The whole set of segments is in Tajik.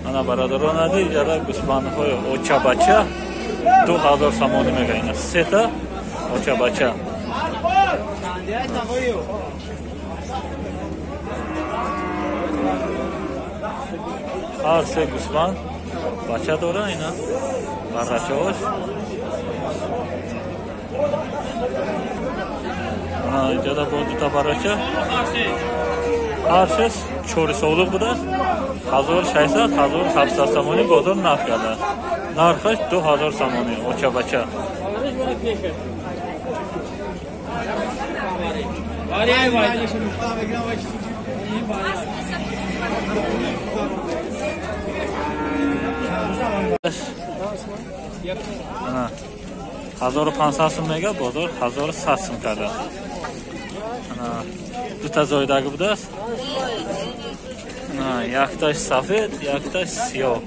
Ана бародарон азиз, иҷара гӯсфандҳои очабача 2000 сомонӣ мега. Ина сета очабача. Ҳар се гӯсфанд бача дора, ина баррачаош. Ана иҷада бо дута баррача. Ҳар се чорисолуқ будааст. 1600, 1700 сомонӣ бозор нарх кардааст. Нархаш 2000 сомонӣ очабача. Ана 1500 сум мега, бозор 1100 сум кардааст. Ана дута зоидаги будааст. Якташ сафед, якташ сиёҳ.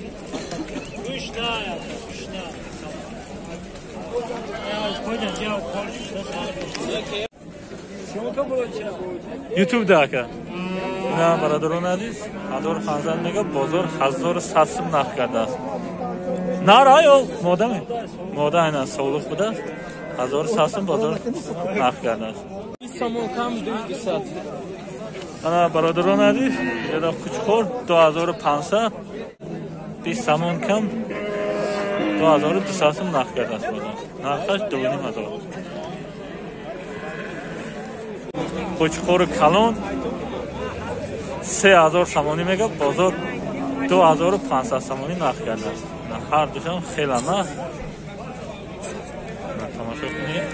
Ютуб да ака. Ина бародарон азиз, 1500 мега, бозор 1100 сум нарх кардааст. Нар аю мода ме? Мода айнан солуқ будааст. 1100 сум бозор нарх кардааст. Сомон кам 200. Ана бародарон азиз, иҷода қучқор 2500, 20 сомон кам 2200 сум нарх кардааст бозор. Нархаш 2500. Қучқори калон 3000 сомонӣ мега, бозор 2500 сомонӣ нарх кардааст. Ҳар душам хела нарх. Тамошо кунед.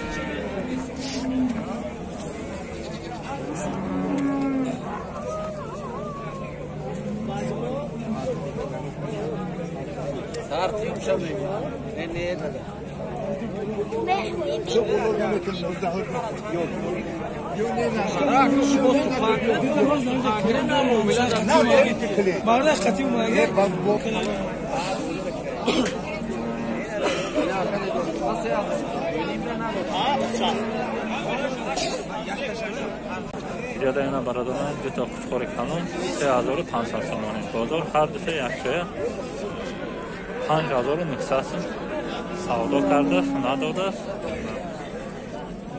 Иҷода ина бародарон дута қучқори калон 3500 сомонӣ. Бозор ҳар дута якҷоя 5900 сум савдо кардааст, надодааст.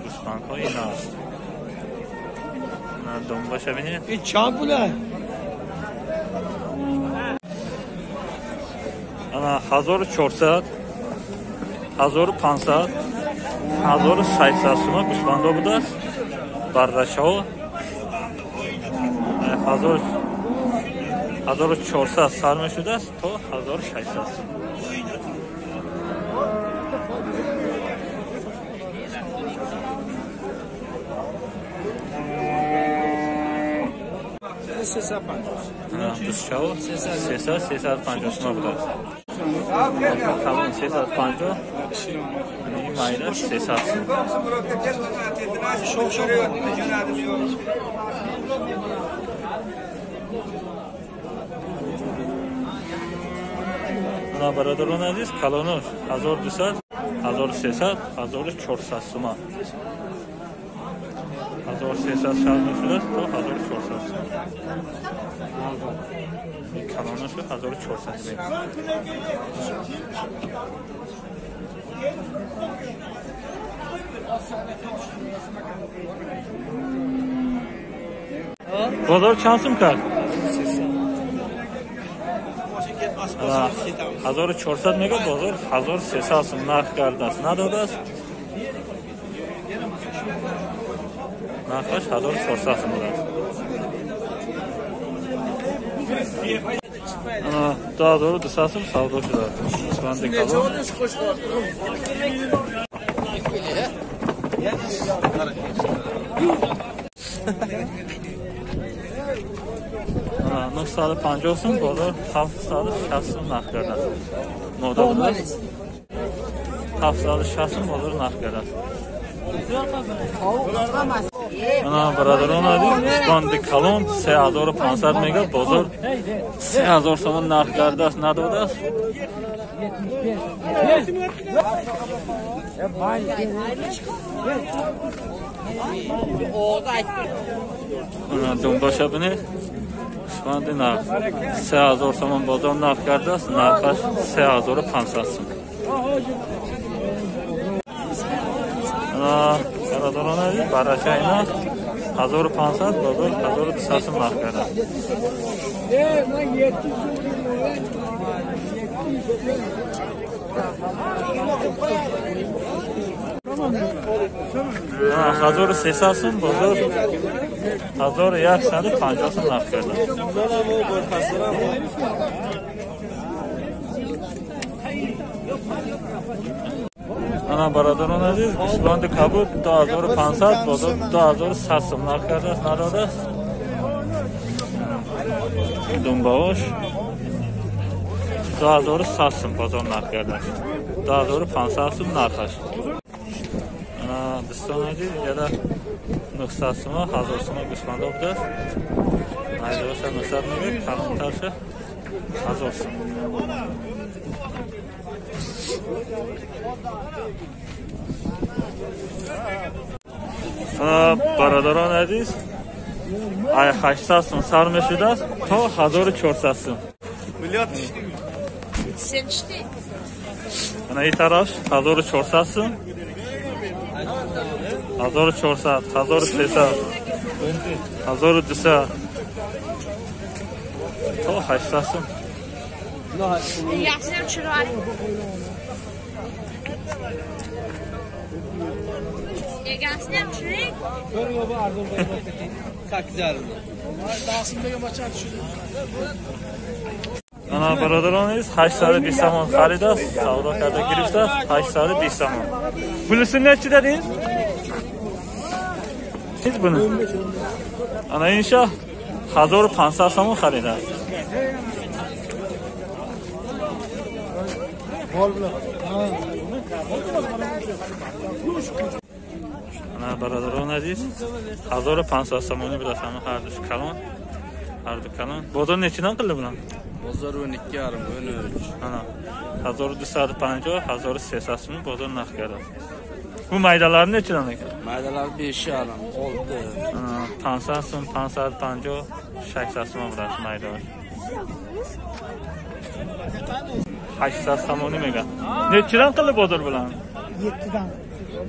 Гӯсфандҳо ина аст. Думбаша бинед. Ин чанд пула? Ана 1400, 1500, 1600 сума гӯсфандҳо будааст. Баррачаҳо 1400 сар мешудааст то 1600 сум. Дустчаҳо 300, 350 сума будааст. Калон 350, майда 300 сум. Ана бародарон азиз, калонош 1200, 1300, 1400 сума. 1300 шар мешудааст то 1400 сум. Калонош 1400 сум. Бозор чанд сум кард? 1400 мега, бозор 1300 сум нарх кардааст, надодааст. Нархаш 1400 сум будааст. Ана 2200 сум савдо шудааст. Гӯсфанди калон. Ана 950 сум, бозор 760 сум нарх кардааст. Мода будааст. 760 сум бозор нарх кардааст. Ана бародарон азиз, гӯсфанди калон 3500 мега, бозор 3000 сомон нарх кардааст, надодааст. Думбаша бинед. Гӯсфанди нағз. 3000 сомон бозор нарх кардааст, нархаш 3500 сом. Бародарон азиз, бараша ина 1500, бозор 1200 сом нарх кардааст. 1300 сом, бозор 1150 сом нарх кардааст. Ана бародарон азиз, гӯсфанди кабуд 2500, бозор 2100 сом нарх кардааст, надодааст. Думбаош 2100 сом бозор нарх кардааст. 2500 сом нархаш. Ана дӯстон азиз, инҷода 900 сома, 1000 сома гӯсфандо будааст. Майдаоша 900 мегӯяд, калонтарша 1000 сом. Бародарон азиз, ай 800 сом сар мешудааст то 1400 сом. Ана ин тараф 1400 сом, 1400, 1300, 1200 то 800 сом. Ана бародарон азиз, 820 сомон харидааст, савдо карда гирифтааст, 820 сомон. Пулisi nechi dedingiz? Siz buni. Ана инша 1500 сомон харидааст. Ана бародарон азиз, 1500 сомонӣ будааст ҳама ҳар ду калон, ҳар ду калон. Бозор nechidan qildi bular? Bozor 12,5, 13. Ana 1250, 1300 сом bozor narx kardааст. Bu maydalar nechidan ekan? Maydalar 5,5, 6. Ana 500 сом, 550, 600 сом будааст maydalar. 800 сомонӣ мегӯяд. Nechidan qildi bozor bilan? 7dan.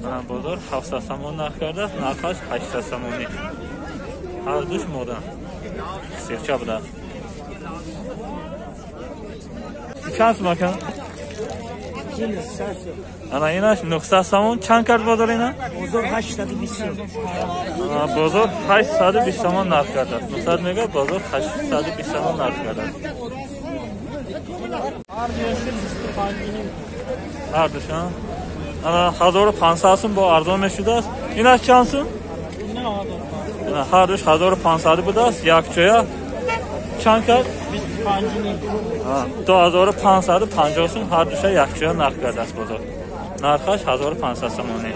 Ana bozor 700 сомон нарх кардааст, нархаш 800 сомонӣ. Ҳар душ мода. Сехча будааст. Чанд сом ака? Ана инаш 900 сомон. Чанд кард бозор ина? Бозор 820 сом. Ана бозор 820 сомон нарх кардааст. 900 мегӯяд, бозор 820 сомон нарх кардааст. Ҳар душан. Ана 1500 сом бо арзон мешудааст. Инаш чанд сом? Ина ҳар душ 1500 будааст. Якҷоя чанд кард? 2550 сом ҳар душа якҷоя нарх кардааст бозор. Нархаш 1500 сомонӣ.